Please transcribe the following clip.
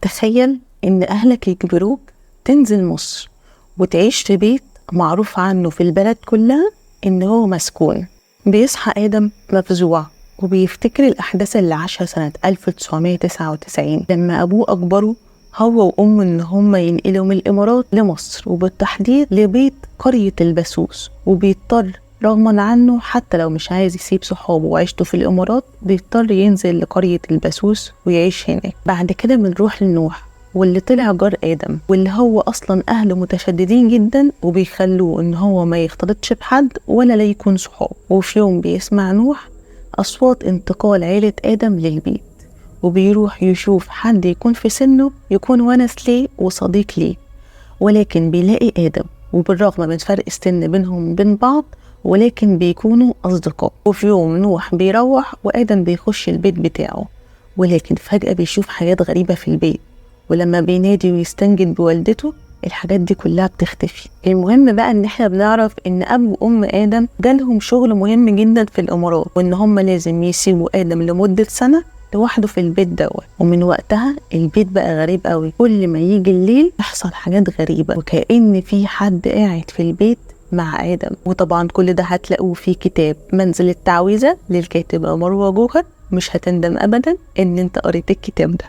تخيل إن أهلك يجبروك تنزل مصر وتعيش في بيت معروف عنه في البلد كلها إن هو مسكون. بيصحى آدم مفزوع وبيفتكر الأحداث اللي عاشها سنة 1999 لما أبوه أجبره هو وأمه إن هما ينقلوا من الإمارات لمصر، وبالتحديد لبيت قرية البسوس. وبيضطر رغما عنه حتى لو مش عايز يسيب صحابه وعيشته في الإمارات، بيضطر ينزل لقرية البسوس ويعيش هناك. بعد كده بنروح لنوح، واللي طلع جار آدم، واللي هو أصلا أهله متشددين جدا وبيخلوه إن هو ما يختلطش بحد ولا لا يكون صحاب. وفي يوم بيسمع نوح أصوات انتقال عيلة آدم للبيت، وبيروح يشوف حد يكون في سنه يكون ونس ليه وصديق ليه، ولكن بيلاقي آدم، وبالرغم من فرق السن بينهم وبين بعض ولكن بيكونوا أصدقاء. وفي يوم نوح بيروح وآدم بيخش البيت بتاعه، ولكن فجأة بيشوف حاجات غريبة في البيت، ولما بينادي ويستنجد بوالدته الحاجات دي كلها بتختفي. المهم بقى ان احنا بنعرف ان اب وام ادم جالهم شغل مهم جدا في الامارات، وان هم لازم يسيبوا ادم لمدة سنة لوحده في البيت دوت. ومن وقتها البيت بقى غريب قوي، كل ما يجي الليل يحصل حاجات غريبة وكأن في حد قاعد في البيت مع آدم. وطبعا كل ده هتلاقوه في كتاب منزل التعويذة للكاتبة مروة جوهر. مش هتندم أبدا إن أنت قريت الكتاب ده.